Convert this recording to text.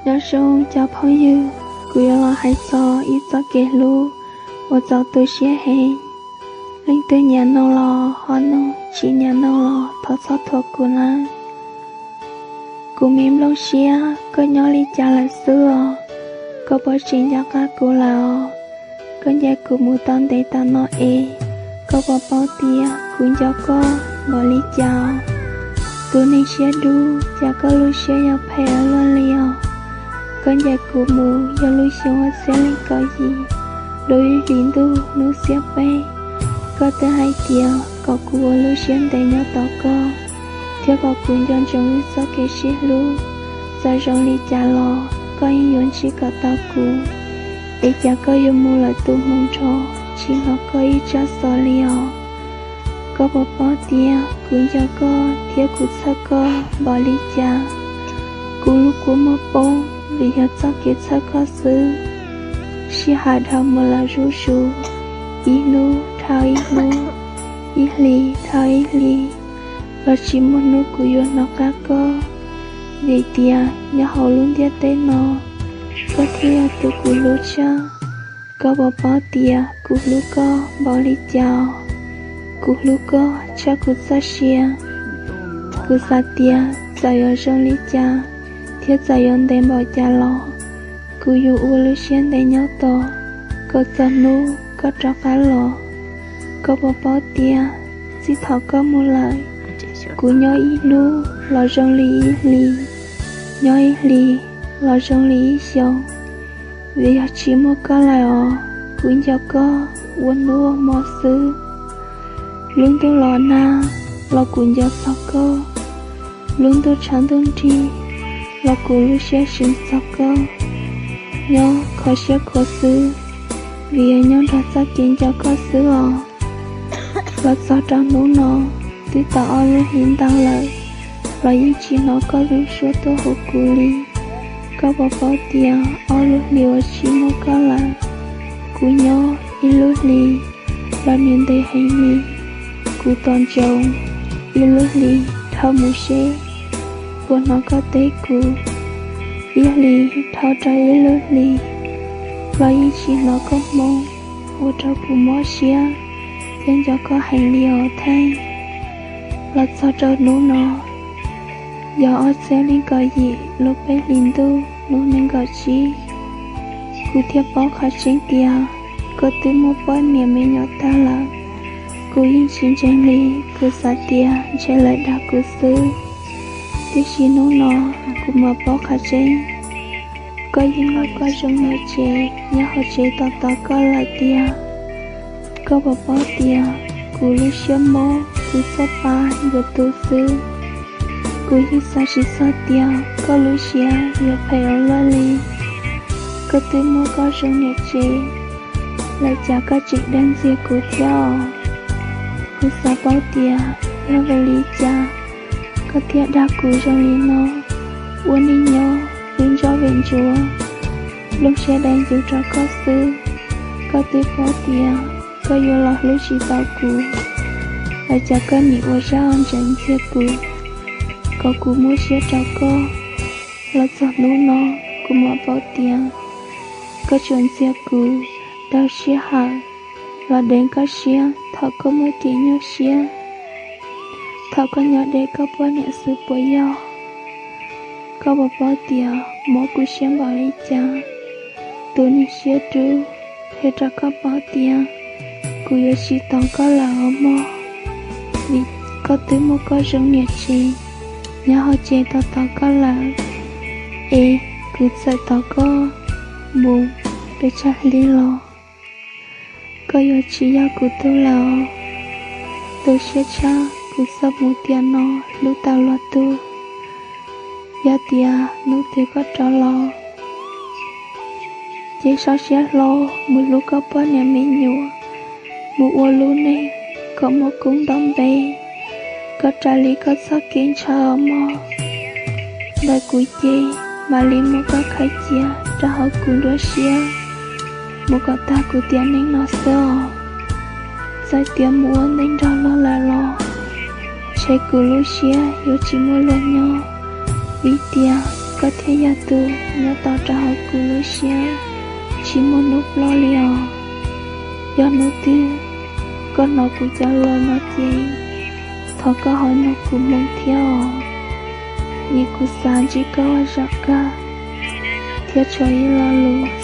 Nyob zoo cov phooj ywg, kuv yuav los hais txog ib txoj kev hlub uas txaus tu siab heev. Leej twg nyiam mloog los ho mloog, tsis nyiam mloog los thov txhob thuam kuv nawb. Kuv me nplooj siab, koj nyob li cas lawm xwb os? Koj puas tseem nco qab kuv lawm os? Koj ncaim kuv mus tau ntev tas no es, koj puas paub tias kuv nco koj npaum li cas os? Tus neeg siab dub, cas koj lub siab yuav phem ua luaj li os? Koj ncaim kuv mus yog lub xyoo ob txhiab leej kaum yim, lub ib hlis ntuj hnub xiab peb, koj twb hais tias kom kuv ua lub siab ntev nyob tos koj, thiab kom kuv nco ntsoov wb txoj kev sib hlub. Txawm zoo li cas los koj yeej yuav ntsib kom tau kuv. Es cas koj yuav mus lawm tus hmoov nrho, tsis hnov koj ib tsab xov li os? Koj puas paub tias kuv nco koj thiab kuv txhawj koj npaum li cas? Kuv lub kua muag poob vim yog txoj kev txhawj koj xwb. Sij hawm dhau mus lawm zuj zus, ib hnub dhau ib hnub, ib hlis dhau ib hlis, los tsis muaj hnub kuv yuav hnov qab koj. Vim tias nyob hauv lub ntiaj teb no, koj thiaj yog tus kuv hlub tshaj. Koj puas paub tias kuv hlub koj npaum li cas? Kuv hlub koj tshaj kuv txoj sia. Kuv xav tias txawm yuav zoo li cas, thiab txawm yuav ntev npaum cas los, kuv yuav ua lub siab ntev nyob tos koj txog hnub koj rov qab los. Koj puas paub tias txij thaum koj mus lawm, kuv nyob ib hnub los zoo li ib hlis, nyob ib hlis los zoo li ib xyoos. Vim yog tsis muaj koj lawm os, kuv nco koj ua hnub ua hmo xwb. Lub ntuj los nag los kuv nco txog koj, lub ntuj tshav ntuj nrig los kuv lub siab xyeev txog koj. Nyob kho siab khuav xwb, vim yog nyob nrog txoj kev nco koj xwb os. Los txog rau hnub no, twb tau ob lub hlis ntau lawm, los yeej tsis hnov koj lub suab tuaj hu kuv li. Koj puas paub tias ob lub hlis uas tsis muaj koj lawm, kuv nyob ib lub hlis los nws ntev heev li. Kuv tos ntsoov ib lub hlis dhau mus seb puas hnov koj teb kuv. Ib hlis dhau rau ib lub hlis los yeej tsis hnov koj hmoob, ua rau kuv mob siab thiab nco koj heev li os Theej. Los txog rau hnub no, yog ob txhiab nees nkaum yim lub peb hlis ntuj hnub nees nkaum tsib, kuv thiaj paub qhov tseeb tias koj twb muaj poj niam me nyuam tag lawm. Kuv yeej tsis ntseeg li, kuv xav tias ntshe lawv dag kuv xwb. Tiam sis hnub no kuv mam paub qhov tseeb, koj yeej muaj koj zoo niam tsev nyob hauv tsev tos tos koj lawm tiag. Koj puas paub tias kuv lub siab mob, kuv txhawj pa yuav tu xwb. Kuv yeej xav tsis txog tias koj lub siab yuav phem ua luaj li. Koj twb muaj koj zoo niam tsev lawm, cas koj tseem dag ntxias kuv thiab os? Kuv xav paub tias yog vim li cas koj thiaj dag kuv zoo li no. Ua neej nyob hlub ntsuag vim ntsuav, nplooj siab dai ncuv rau koj xwb. Koj twb paub tias koj yuav los hlub tsis tau kuv, lawm cas koj nim ua zaj ntsees ntxias kuv, kom kuv muab siab rau koj. Los txog hnub no, kuv mam paub tias koj tsuas ntxias kuv daug sij hawm los deev koj siab thaum koj muaj kev nyuaj siab, thaum koj nyob deb koj poj niam xwb puas yog? Koj puas paub tias mob kuv siab npaum li cas? Tus neeg siab dub, qhia rau koj paub tias kuv yuav tsis tos koj lawm os mog, vim koj twb muaj koj zoo niam tsev nyob hauv tsev tos tos koj lawm. Es kuv txawm tos koj mus pes tsawg hli los, koj yuav tsis yog kuv tug lawm os. Tu siab tshaj, kuv txawm mus tiam no hlub tau luag tug. Yog tias hnub twg koj rov los, ces sau siab hlo mus hlub koj poj niam me nyuam, mus ua lub neej kom muaj koob nto npe, kom raws li koj txoj kev ntshaw os mog. Ntawm kuv ces mam li muab koj khaws cia rau hauv kuv nruab siab mus kom tag kuv tiam neej no xwb os. Txawm tias mus ua neej nrog luag lawm los, ntshe kuv lub siab yuav tsis muaj luag nyob, vim tias koj thiaj yog tus nyob tau rau hauv kuv lub siab tsis muaj hnub ploj li os. Yog hnub twg koj hnov kuv cov lus no ces thov koj ho nrog kuv mloog thiab os, vim kuv xav ntsib koj ua zaum kawg thiab tshuav ib lo lus